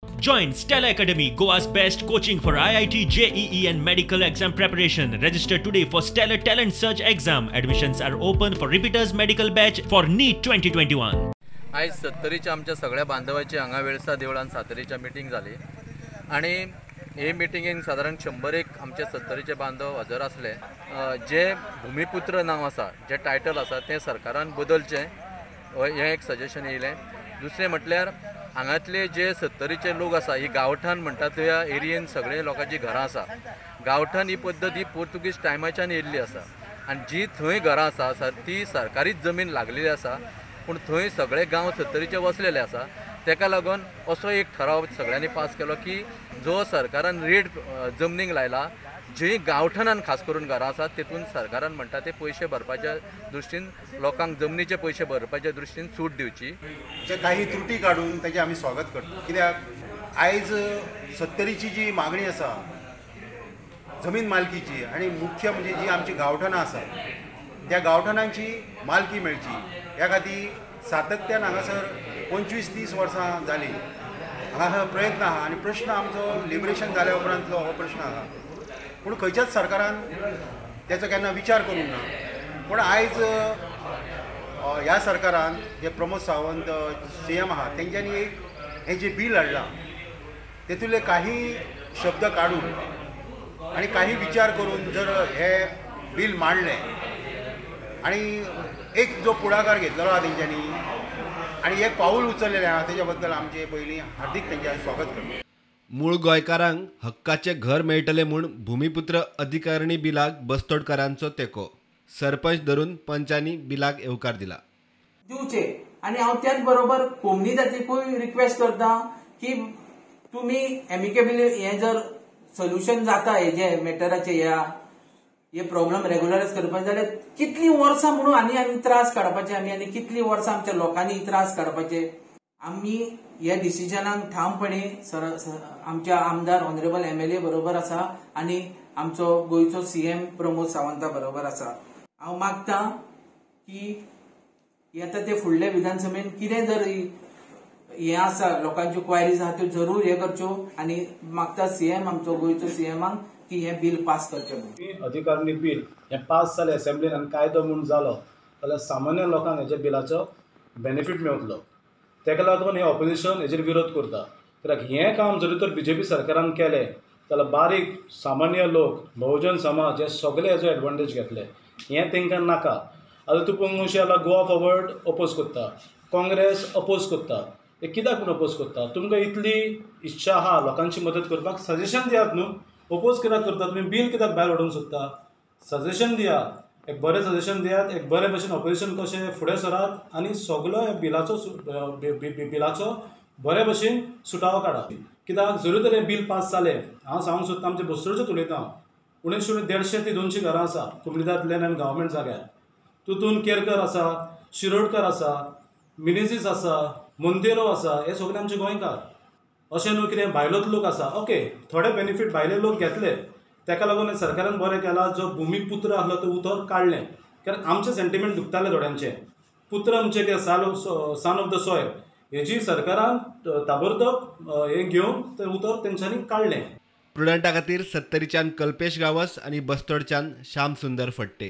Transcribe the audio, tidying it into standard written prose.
Join Stella Academy, Goa's best coaching for IIT, JEE and medical exam preparation. Register today for Stellar Talent Search exam. Admissions are open for repeaters medical batch for NEET 2021. आयज सत्तरीच्या आमच्या सगळ्या बांधवाची हांगा वेळसा देवळान सातरीच्या meeting जाली आनी हे मिटिंगेन सादारण 101 आमचे सत्तरीचे बांधव हजर आसले. जे भुमिपुत्र नांव आसा, जे टायटल आसा तें सरकारान बदलचें हें एक सजेशन येयलें. दुसरें म्हटल्यार हांगातले जे सत्तरीचे लोक आसा, ही गांवठान म्हणटा त्या एरियेन सगळे लोकांची घरां आसा. गांवठान ही पद्दत ही पोर्तुगीज टायमाच्यान येयल्ली आसा आनी जी थंय घरां आसा ती सरकारीच जमीन लागलेली आसा, पूण थंय सगळे गांव सत्तरीचे वसलेले आसा. तेका लागून असो एक ठराव सगळ्यांनी पास केलो की जो सरकारान रेट जमनीक लायला, जी गांवठणान खास करून घरां आसात तेतून सरकारान म्हणटा ते पयशे भरपाच्या दृश्टीन लोकांक जमनीचे पयशे भरपाच्या दृश्टीन सूट दिवची. जे काही त्रुटी काडून ताजें आमी स्वागत करता, कित्याक आयज सत्तरीची जी मागणी आसा जमीन मालकीची आनी मुख्य म्हणजे जी आमची गांवठणां आसा त्या गांवठणांची मालकी मेळची ह्या खातीर सातत्यान हांगासर 25-30 वर्सां जालीं हांगासर प्रयत्न आहा आनी प्रश्न आमचो लिबरेशन जाल्या उपरांतलो हो प्रश्न आहा, पूण खंयच्याच सरकारान त्याचो केन्ना विचार करूंक ना. पूण आयज ह्या सरकारान जे प्रमोद सावंत CM आहा तेंच्यांनी एक हें जें बील हाडलां तेतुंतले काही शब्द काडून आनी काही विचार करून जर हें बील मांडलें आनी एक जो पुढाकार घेतलेलो आहा तेंच्यांनी आनी एक पावूल उचललेलें आहा तेच्या बद्दल आमचें पयलीं हार्दीक तेंचें स्वागत करता. मूळ गोंयकारांक हक्काचें घर मेळटलें म्हूण भुमिपुत्र अधिकारणी बिलाक बस्तोडकारांचो तेंको, सरपंच धरून पंचांनी बिलाक येवकार दिला दिवचे. आनी हांव त्याच बरोबर कोमनिदादीकूय रिक्वेस्ट करता की तुमी एमिकेबली हें जर सोल्युशन जाता हेजे मॅटराचे ह्या हे प्रॉब्लम रेगुलरायज करपाक जाल्यार कितलीं वर्सां म्हणून आनी आनी त्रास काडपाचे आमी आनी कितलीं वर्सां आमच्या लोकांनी त्रास काडपाचे. आमी ह्या डिसिजनाक ठामपणे आमच्या आमदार ऑनरेबल MLA बरोबर आसा आनी आमचो गोंयचो CM Pramod सावंता बरोबर आसा. हांव मागता की आतां ते फुडले विधानसभेन कितें जर हें आसा लोकांच्यो क्वायरीज आहा त्यो जरूर हें करच्यो आनी मागता CM आमचो गोंयचो CMाक की हें बील पास करचें म्हणून. अधिकारणी बील हें पास जालें असेंब्लीन आनी कायदो म्हूण जालो जाल्यार सामान्य लोकांक हेच्या बिलाचो बेनिफीट मेळटलो. तेका लागून हें ऑपोजिशन हेजेर विरोध करता, कित्याक हें काम जरी तर BJP सरकारान केलें जाल्यार बारीक सामान्य लोक, बहुजन समाज हे सगळे हेजो एडवांटेज घेतले, हें तांकां नाका. आतां तूं पळोवंक वचशी जाल्यार गोवा फॉरवर्ड अपोज करता, काँग्रेस अपोज करता. हे कित्याक म्हूण अपोज करता? तुमकां इतली इच्छा आहा लोकांची मदत करपाक, सजेशन दियात न्हू. अपोज कित्याक करता तुमी? बील कित्याक भायर वडोवंक सोदता? सजेशन दियात, एक बरें सजेशन दियात, एक बरें भशेन ऑपोजिशन कशें फुडें सरात आनी सगलो ह्या बिलाचो बरे भशेन सुटावो काडात. कित्याक जरी तर हें बील पास जालें, हांव सांगूंक सोदता आमचे बस्तोडचें उलयता हांव, उणें 150 ते 200 घरां आसा कोमुनिदाद लँड आनी गव्हर्मेंट जाग्यार. तितून केरकर आसा, शिरोडकर आसा, मिनेझीस आसा, मोंतेरो आसा, हे सगळे आमचे गोंयकार. अशें न्हू कितें भायलोच लोक आसा. ओके, थोडे बेनिफीट भायले लोक घेतले, तेका लागून सरकारान बरें केलां जो भुमिपुत्र आसलो तो उतर काडलें, कारण आमचें सेंटिमेंट दुखतालें थोड्यांचें. पुत्र आमचें कितें सन ऑफ the soil हेजी सरकारान ताबडतोब हें घेवन तें उतर तेंच्यांनी काडलें. प्रुडंटा खातीर सत्तरीच्यान कल्पेश गावस आनी बस्तोडच्यान श्याम सुंदर फट्टे.